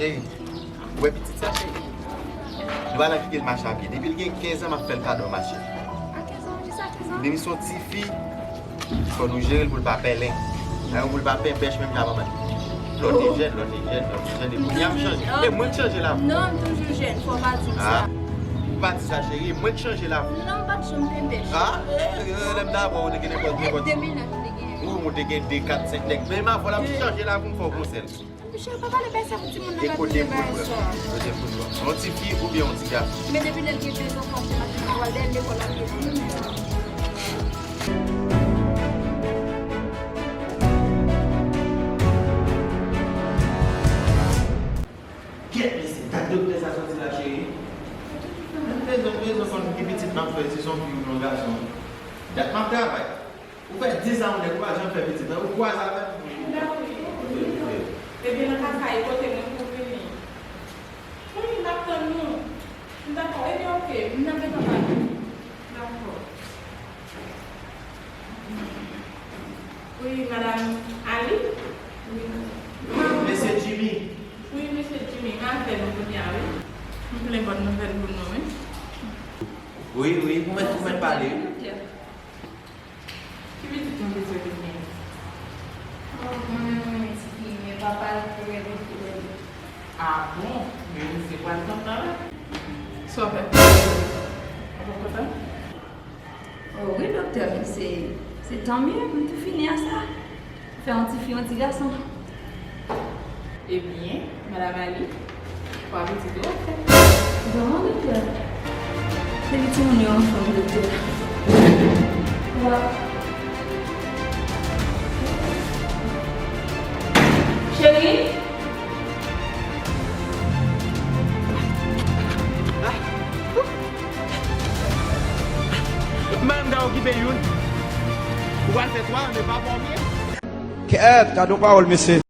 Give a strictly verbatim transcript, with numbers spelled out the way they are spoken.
Cheri, ou wè pitit sa, cheri? Nou pa nan kite l mache a pye. Depi l gen kenz an, m ap fè l padon mache. A kenz an, jis a kenz an? Depi se yon ti fi, fò nou jere l pou l pa pèlen. Ayon pou l pa penpèch menm jan manman l. Lè w te jèn, lè w te jèn, lè w te jèn, e kounye a m chanje. E mwen k chanje lavi. Non, m toujou jèn, fò w pa di m sa. Ou pa di sa, cheri, e mwen k chanje lavi. Non, m pa t janm penpèch. A, e, e, lè m ta wè w, ou te gen nenpòt, nenpòt. Depi lè m te gen. Ou, ou te gen de, kat, senk nèg. Men m avè w la, m chanje lavi m, fè w gwosè. Michel, pa pale bay sa pou timoun nan, pa touche bay sa. Kote pou l pran? Yon ti fi oubyen yon ti gason? Men depi lè l gen de zan, fò se maten nan pral dèyè lekòl ap ye. Kèt, mesye, dat doktè sa soti la, cheri. M bezwen, m bezwen konn ki pitit m ap fè, si se yon fi oubyen yon gason. Dat m ap travay. Ou fè dizan ou nèg, ou pa janm fè pitit, men ou kwaze avè m. Ebyen, nan ka sa, e kote mwen pou vini? Wi, m ap tann nou. Dakò, ebyen, oke, m nan gentan pale. Dakò. Wi, madanm Ali? Wi. Mesye Jimmy. Wi, mesye Jimmy, m avè nou kounye a, wi. M plen bòn nouvèl pou nou, wi. Wi, wi, ou mèt, ou mèt pale, wi. Ki pitit nou bezwen vin gen? Oh, mwen menm, mwen, tifi, men papa l pou revòlte wè li. Ah bon? Men misye pral kontan, wi. Sa w fè? Ou pa kontan? Oh, wi, doktè, men se, se tan mye, m tou fini a sa. Fè yon ti fi, yon ti gason. Ebyen, madanm Ali, pou apetit ou ap fè. Bon, doktè. Se li timoun yo anfòm, doktè. Wa. Cheri? Madanm ta okipe youn. Ou pral fè twa, men pa konbyen. Kèt, gade yon pawòl, mesye.